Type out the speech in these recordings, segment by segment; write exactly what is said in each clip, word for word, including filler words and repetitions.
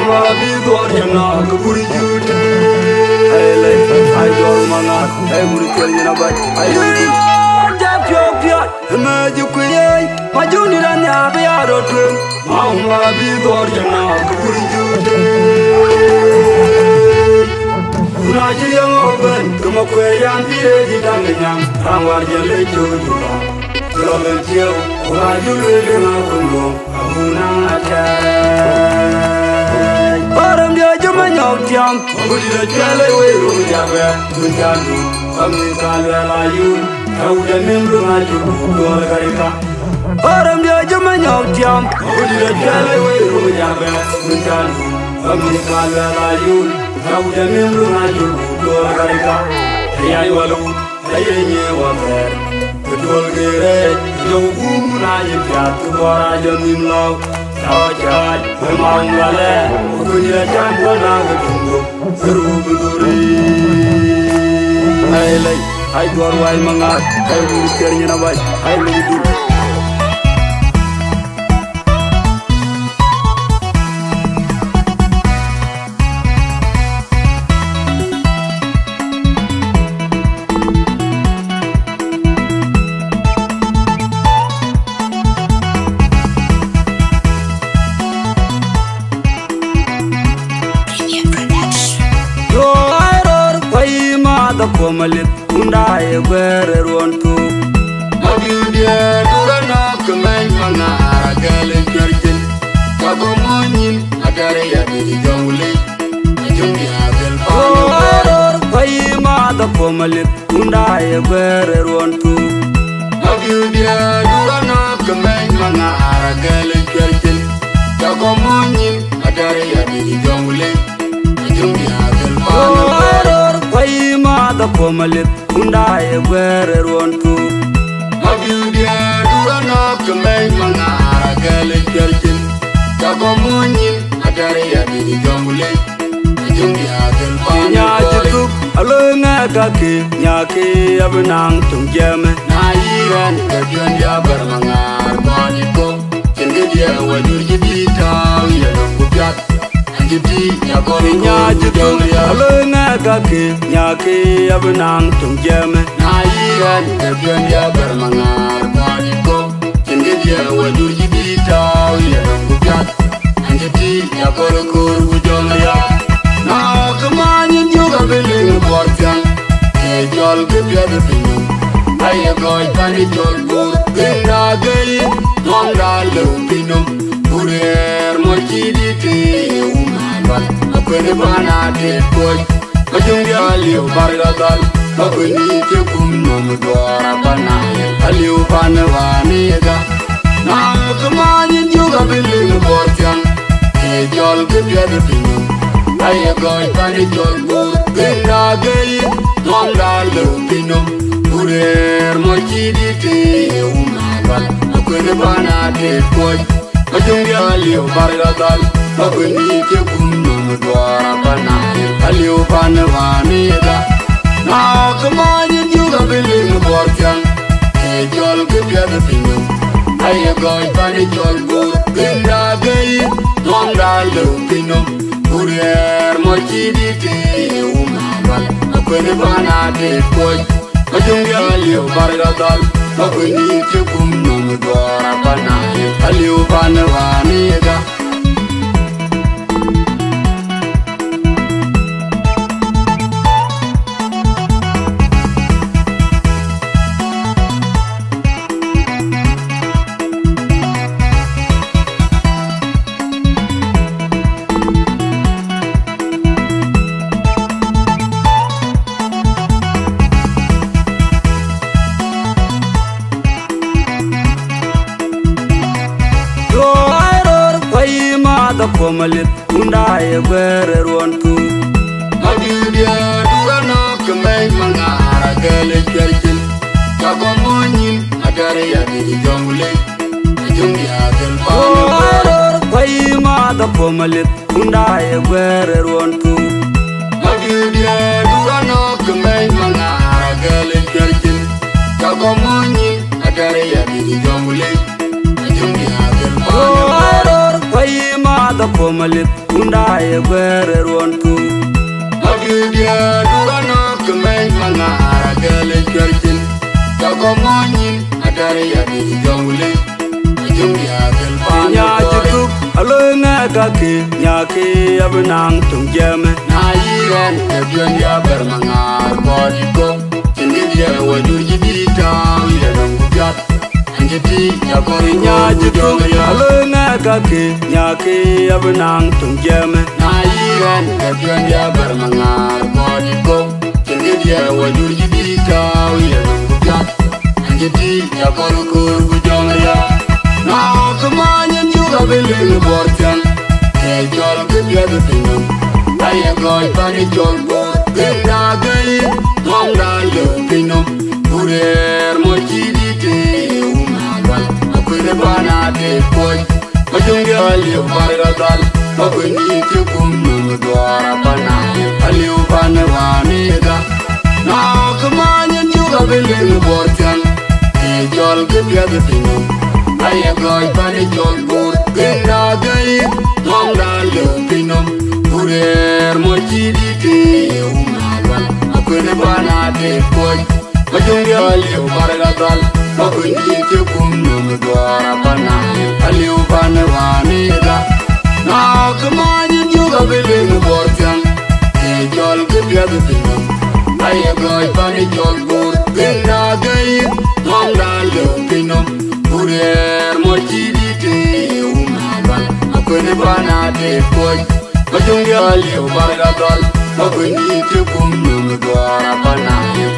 Ma bï dhuɔɔr jɛ nɔɔk, ke bur juut. Ai lei, ai jɔl maŋak, ai wur cuɛl nyin abac, ai wur juut. Jam piɔ̈u piɔ̈u, ë mɛ̈c ku yei, ma juŋ dït anhiaar bï ya rɔt tueŋ. Ma wun ma bï dhuɔɔr jɛ nɔɔk, ke bur juut. Ku na cï riɛŋ ɣɔ̈k bɛ̈n, ke ma kuɛɛr yan bï rëëc ë daŋ ë nyaŋ, raan wäär jɛ lec cööt ë bä. Lɔ bɛ̈n ciëëu, ku na jur wël ë ŋa kun guɔ̈m. Barem dia juma nyok tiam, budi da chwele we ru jabe, kun jandu, kami ka la la yu, kau da min du na ju, dual garika. Barem dia juma nyok tiam, budi da chwele we ru jabe, kun jandu, kami ka la la yu, kau da min du na ju, dual garika. Ya yu alu. Aye nyi wa bɛ̈ɛ̈r, ke duɔl ke rɛɛc, jɔ guum na ye piath, ke bɔr a jɔ nïm lɔu. Cä cäc, we maŋ lalɛ, we kuny rɛɛc can duɔl na ke tuŋ rok, ke ruu bï dhuri. Ai lei, ai duɔr wai maŋak, ai wur thier nyin abac, ai lei dul. Yo, ai ror, wai ma da koma lip, unda e guer ruon tu. Ma biu dia dura no kemeny manara gale jwerjin. Ka go monyin, adare ya di jongule. Ajung dia gel. Yo, ai ror, wai ma da koma lip. Unda ye guer ruon tu. Ma biu dia dura no kemeny manara gale jwerjin. Ka go monyin, adare ya di jongule. Ajung dia gel. Yo, ai ror, wai ma da koma lip. Unda ye guer ruon tu. Ma biu dia dura no kemeny manara gale jwerjin. Ka go monyin, adare ya di jongule. Nya cï thuk, alo ŋɛ kakï, nyakï abï naŋ töŋ jiɛɛmë. Na yï rɛ̈n ke piɔ̈n ya bär maŋaar kɔn yï kok. Cïn kë diɛɛr wä jur cï dït tääu ye nɔm ku piath. An cï tïc ya kɔn yï kok. Nya cï thuk, alo ŋɛ kakï, nyakï abï naŋ töŋ jiɛɛmë. Na yï rɛ̈n ke piɔ̈n ya bär maŋaar kɔn yï kok. Cïn kë diɛɛr wä jur cï dït tääu ye nɔm ku piath. An cï tïc ya kɔn yï kok ku jɔl ya. Na kë many yïn yök abï liŋ bɔr thiäŋ. Ke cɔl kë piɛth ë piny nɔm. Aye gɔc pan ë cɔl bur. Gënda gëi, nɔmda lëu piny nɔm. Bur rɛɛr mɔc cï dït tëë wun alual. Akuën ë pan atet kuɔc. Ajuŋ dia liu barga dhal, ba kuëny ni cï kum nɔm duɔɔr apana. Aliu pan wani ga. Na kë many yïn yök abï liŋ bɔr thiäŋ. Ke cɔl kë piɛth ë piny nɔm. Aye gɔc pan ë cɔl bur. Gënda gëi, nɔmda lëu piny nɔm. Bur rɛɛr mɔc cï dït tëë wun alual. Akuën ë pan atet kuɔc. Ajuŋ dia liu barga dhal, ba kuëny ni cï kum nɔm duɔɔr apana. Aliu pan wani ga. Na kë many yïn yök abï liŋ bɔr thiäŋ. Ke cɔl kë piɛth ë piny nɔm. Aye gɔc pan ë cɔl bur. Gënda gëi, nɔmda lëu piny nɔm. Bur rɛɛr mɔc cï dït tëë wun alual. Akuën ë pan atet kuɔc. Ajuŋ dia liu barga dhal, ba kuëny ni cï kum nɔm duɔɔr apana. Aliu pan wani ga. Yo, ai ror, wai ma da koma lip, unda ye guer ruon tu. Ma biu dia dura no kemeny manara gale jwerjin. Ka go monyin, adare ya di jongule. Ajuŋ dia gel pan. Yo, ai ror, wai ma da koma lip. Unda ye guer ruon tu. Ma biu dia dura no kemeny manara gale jwerjin. Ka go monyin, adare ya di jongule. Ajuŋ dia gel pan. Yo, ai ror, wai ma da Puɔ̈u malith, wunda ye guɛ̈ɛ̈r ë ruɔ̈n thuk. Madï diɛ̈ɛ̈r du rɔt nɔ̈k ke mɛny Maŋaar agɛl ë cuɛr cin. Cä kɔ̈k mɔ̈ny nyin, adɛ̈r yadï jɔŋ wulëc. Ajöŋ diäär gël paan ë Nyaacï thuk, aloi ŋɛk kakë, nyakë abï naŋ töŋ jiɛɛmë. Na yï ɣɛn, ke piɔ̈ndiɛ̈ bɛ̈r Maŋaar kɔɔr dït kɔ̈u. Cïn kë diɛ̈ wä jur cï dït tääu, yɛn nɔm ku piath. Nyaacï thuk, aloi ŋɛk kakë, nyakë abï naŋ töŋ jiɛɛmë. Na yï ɣɛn, ke piɔ̈ndiɛ̈ bɛ̈r Maŋaar kɔɔr dït kɔ̈u. Cïn kë diɛ̈ wä jur cï dït tääu, yɛn nɔm ku piath. Anji tïc akɔl koor ku jɔŋ aya. Na kë many en cuk abï lëŋ ë Bor thiäŋ. Ke cɔl kë piɛth ë pinynhom. Aye gɔ̈c pan ë cɔl Bor. Gënda gëi, ŋɔŋda lëu pinynhom. Ku rëër mɔc cï dït ë wun alual. Akuën ë pan ade kuɔc. Majöŋ diäär liep barga dhal, ba kuëny dït cï kum nöm ë duɔɔr apana, aliu pan ë wään ë yeda. Na kë many en cuk abï lëŋ ë Bor thiäŋ, ke cɔl kë piɛth ë pinynhom. Aye gɔ̈c pan ë cɔl Bor, gënda gëi, ŋɔŋda lëu pinynhom. Ku rëër mɔc cï dït ë wun alual, akuën ë pan ade kuɔc. Majöŋ diäär liep barga dhal, ba kuëny dït cï kum nöm ë duɔɔr apana, aliu pan ë wään ë yeda. Na kë many en cuk abï lëŋ ë Bor thiäŋ, ke cɔl kë piɛth ë pinynhom. Aye gɔ̈c pan ë cɔl Bor, gënda gëi, ŋɔŋda lëu pinynhom. Ku rëër mɔc cï dït ë wun alual, akuën ë pan ade kuɔc. Majöŋ diäär liep barga dhal, ba kuëny dït cï kum nöm ë duɔɔr apana,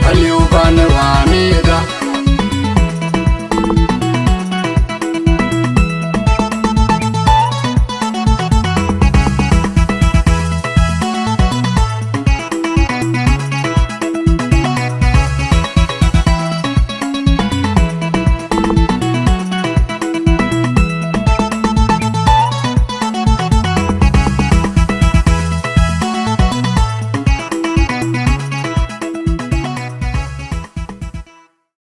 aliu pan ë wään ë yeda.